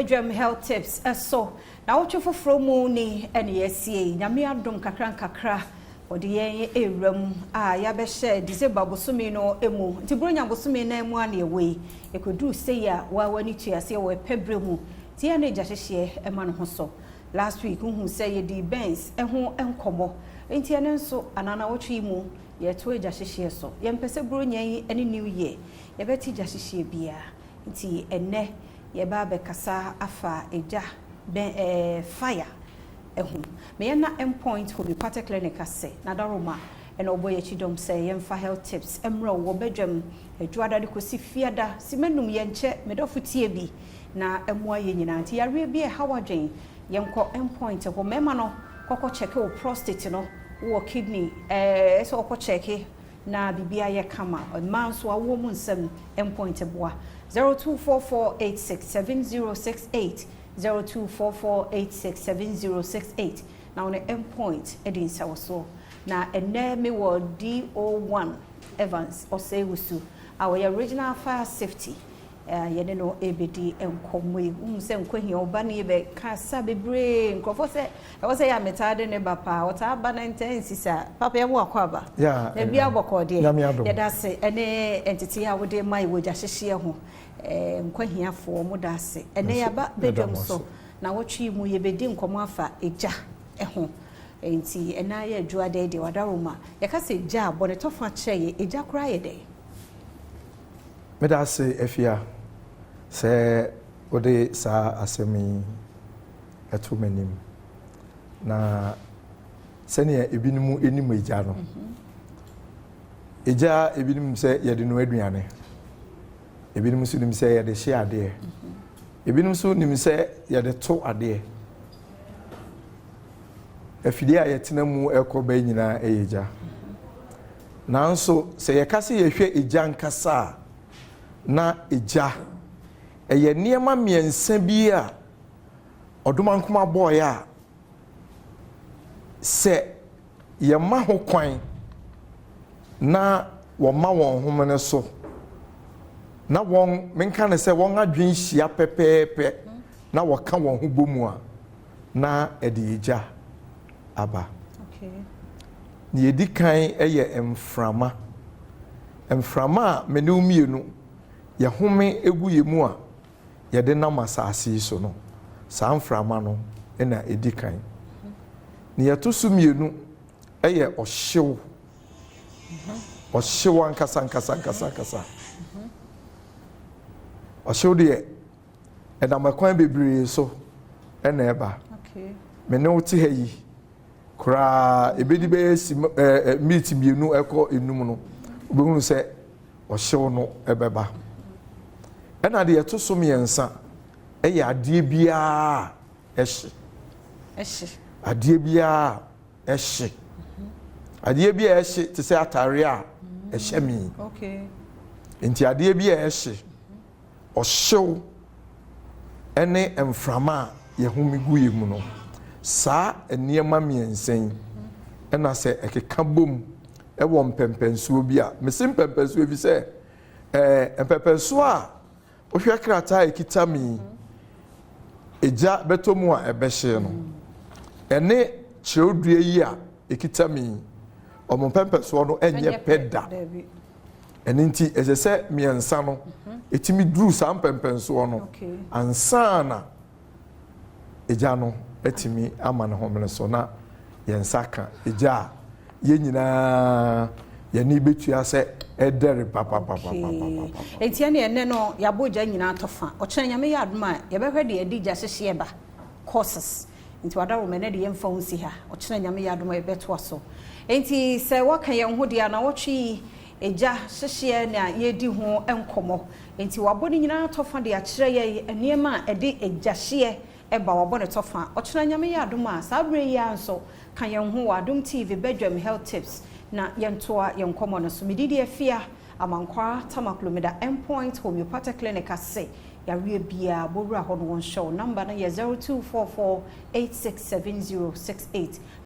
Badwam Health Tips so. Naawɔtwe foforɔ mu ni ɛne yɛasie yi. Nyame adom kakra nkakra wɔde yɛn rewura mu a yɛabɛhyɛ December bosome no mu. Nti Buronya bosome nan mu a na yɛwɔ yi. Ɛkɔduru sei a woa w'ani tua sɛ yɛwɔ ɛpɛ berɛ mu. Nti yɛn na gya hyehyeɛ ma ne ho so. Last week wohuu sɛ yɛdii Benz ho nkɔmmɔ. Nti ɛno nso anaa naawɔtwe yi mu yɛretoa gya hyehyeɛ so. Yɛmpɛ sɛ Buronya yi ne New Year yɛbɛte gya hyehyeɛ biara. Nti ɛnnɛ yɛreba abɛkasa afa egya bɛn ɛɛ fire ho. Meyɛ na Endpoint Homeopathic Clinic ase na Daroma na ɔbɔ yɛn akyi dɔm sɛ yɛmfa health tips mmrɛ wo wɔ badwam Adwuada de kɔsi Fiada simma num yɛnkyɛ me dɔfo tie bi na ɛmmoa yɛn nyinaa. Nti yareɛ bi a ɛha w'adwen yɛnkɔ Endpoint hɔ. Mmarima no kɔkɔ kyɛke wo prostate no wowɔ kidney ɛɛ sɛ wɔkɔ kyɛke na biribiara yɛ kama. Mmaa nso awoɔ mu nsɛm Endpoint boa. 0244867068, 0244867068 na wo ne Endpoint adi nsawɔsoɔ. Na ɛnnɛ me wɔ DO1 Evans Osei-Wusu a ɔyɛ Regional Fire Safety yɛne no rebɛdi nkɔmmɔ yi. Wohu sɛ nkwa hia wo ba no yi bɛkasa bebree. Nkurɔfoɔ sɛ ɛwɔ sɛ yɛ a metaa de ne ba paa. Ɔtaa ba na ntaa nsi saa. Papa yɛma wo akwaaba. Yeah, Na bia bɔkɔɔ deɛ. Nyame adom. Yɛda ase ɛne ntetee a wode ma yɛ wɔ gya hyehyeɛ ho. Nkwa hiafoɔ mo da ase. Ɛnɛ yɛaba badwam so na wɔtwe mu yɛbɛdi nkɔmmɔ afa egya ho. Nti ɛnɛ ayɛ adwuada yi deɛ wadaroma. Yɛka sɛ egya a bɔ ne tɔfa kyerɛ yɛ. Egya koraa yɛ dɛn? Meda ase Afia sɛ wode saa asɛm yi ɛto m'anim. Na sɛnea ebinom anim egya no, egya ebinom sɛ yɛde no aduane, ebinom nso nim sɛ yɛde hye adeɛ, ebinom nso nim sɛ yɛde to adeɛ. Afidie a yɛtena mu ɛkɔ bɛyi nyinaa ɛyɛ gya. Nanso sɛ yɛka sɛ yɛhwɛ egya nkasa a, na egya ɛyɛ nneɛma mmiɛnsa bi a ɔdomankoma bɔɔyɛ a sɛ yɛma ho kwan na wɔma wɔn homene so na wɔn menka ne sɛ wɔn adwene hyia pɛpɛɛpɛ na wɔka wɔn ho bɔ mu a, na ɛde egya aba. Nea edi kan yɛ mframa. Mframa a me ne wo mmienu yɛhome egu yɛn mu a yɛde nam asase yi so no, saa mframa no na edi kan. Nea ɛto so mmienu yɛ ɔhyew. Ɔhyew ankasa ankasa ankasa ankasa. Ɔhyew deɛ ɛnam ɛkwan bebree so ɛna ɛba. Me ne wo te ha yi koraa ebedi bɛyɛ si ɛɛ miniti 2 ɛkɔ 5 no, wobɛhunu sɛ ɔhyew no ɛbɛba. Ɛna deɛ ɛto so mmiɛnsa ɛyɛ adeɛ biara ɛhye. Ɛhye. Adeɛ biara ɛhye. Adeɛ bi a ɛhye te sɛ atare a ɛhyɛ mi. Nti adeɛ bi a ɛhye, ɔhyew ɛne mframa a yɛhome gu yɛ mu no, saa nneɛma mmiɛnsa yi ɛna sɛ ɛkeka bom ɛwɔ mpɛmpɛnsoɔ bi a, mesi mpɛmpɛnsoɔ bi sɛ mpɛmpɛnsoɔ a wohwɛ krataa a ɛkita mi egya bɛtɔ mu a ɛbɛhye no, ɛne kyerɛwdua yi a ɛkita mi, ɔmo mpɛmpɛsoɔ no ɛnyɛ pɛ da. Ɛno nti ɛsɛ sɛ mmiɛnsa no ɛtumi duru saa mpɛmpɛnsoɔ no ansa na egya no atumi ama ne homene so na yɛn nsa ka egya a yɛn nyinaa yɛne bɛtua sɛ ɛdɛre papapapapapa. Enti ɛne ɛnɛ no yɛabɔ gya nyinaa tɔ fa. Ɔkyena Nyame yɛ adom a yɛbɛhwɛ deɛ ɛde gya hyehyeɛ ba, causes. Nti wadaroma ɛnɛ de yɛmfa wo nsi ha. Ɔkyena Nyame yɛ adom a yɛbɛtoa so. Enti sɛ woaka yɛn ho deɛ a nawɔtwe yi egya hyehyeɛ na yɛredi ho nkɔmmɔ. Enti wabɔ ne nyinaa tɔ fa de akyerɛ yɛn nneɛma a ɛde egya hyeɛ ɛba, wabɔ ne tɔ fa. Ɔkyena Nyame yɛ adom a saa berɛ yi ara nso ka yɛn ho wɔ Adom TV badwam Health Tips na yɛntoa yɛn nkɔmmɔ no so. Me din de Afia Amankwaa Tamaklo, meda Endpoint Homeopathic Clinic ase. Yareɛ biara bɔwura hɔ no wɔnhyɛ wo. Number no yɛ 0244867068.